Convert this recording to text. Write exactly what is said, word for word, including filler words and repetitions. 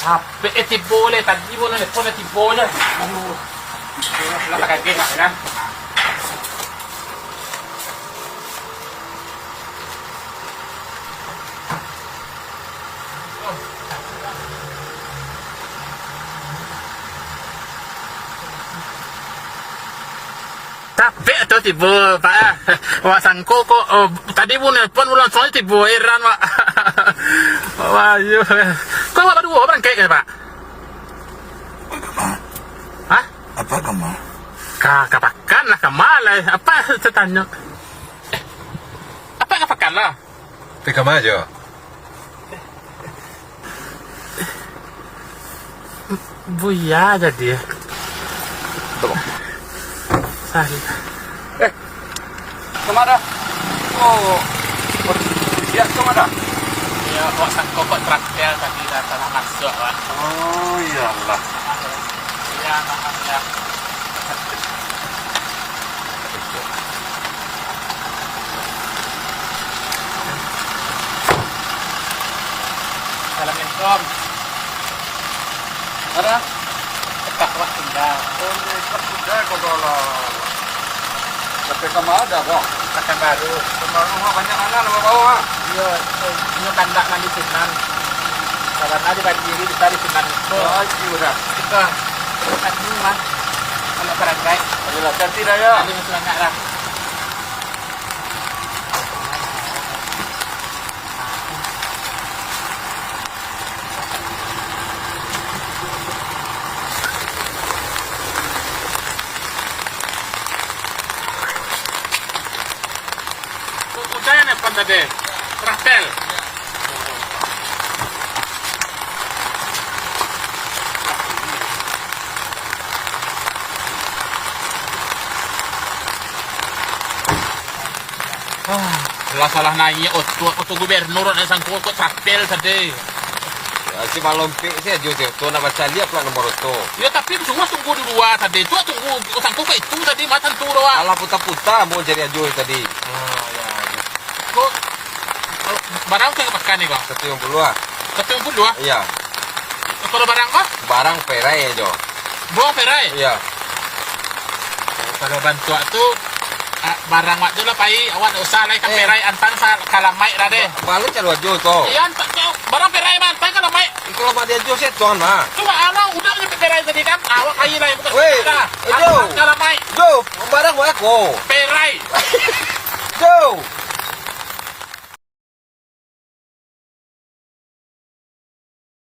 Capek, eh, tibo lai. Tadi pun nelpon, eh, tibo lai. Aduh. Lah tak kaget, kan? Capek tu tibo, Pak. Wak sangko kok, oh, tadi pun nelpon, pun langsuang tibo, heran, Pak. Wah, iyo. Kok awak baduo barangkek ka, Pak? Hah? Apa kama? Ka, ka pakan lah, kama lai. Apa tatanyo? Eh, apa ka pakan lah? Pai kama jo? Buya jadi. Tolong. Sari. Eh, kama dah? Oh. Ya, kama dah? Ya, kok sangko kok traktir tadi dah tanah masuk, Pak. Oh, iyalah. Iya, maaf ya. Assalamualaikum. Ada? Tetap awak tinggal. Oh, ini tetap tinggal, kau lah. Tapi sama ada, kok? Pekanbaru. Pekanbaru, wah, banyak anak nama bawa, ah. Iya, eh, ini kandak nan di Sinan. Karena di Banjiri, kita di Sinan itu. Oh, iya, udah. Kita. Kan ini, Mas. Anak Perangai. Ayolah, hati-hati dah, ya. Aduh, semangat lah. Udah ya, Nepan tadi. Rahtel. Ah, lah salah naiak oto, oto gubernur, naiak sangko kok capel tadi. Ya, si malompek si Ajo si oto, nak bacaliak pula nomor oto. Ya, tapi suruah tunggu di lua tadi. Tu tunggu, sangko kok itu tadi, mah tantu doh, ah. Alah puta-puta mau cari Ajo tadi. Ah, ya, ya. Kok, kalau barang tu ka pakan ni, Bang? Satu lima puluh lah. Satu lima puluh, ah? Iya. Kalau barang, Bang? Barang perai aja. Bawang perai? Iya. Kalau bantuak tu, ah, barang wak tu lah pai, awak ndak usah lai ka Eh. perai, antang sa-, ka lamaik dah deh. Ba-, balik cari Ajo tu. Iya, antang tu, barang perai mah, antang ka lamaik. Iko lah, Mak, dia Jo, setan, Mak. Cubo alah, udah nyo perai tadi kan, awak pai lai, bukan Weh, setan dah. Eh, Jo. Antang ka lamaik. Jo, barang wak ko. Perai. Jo.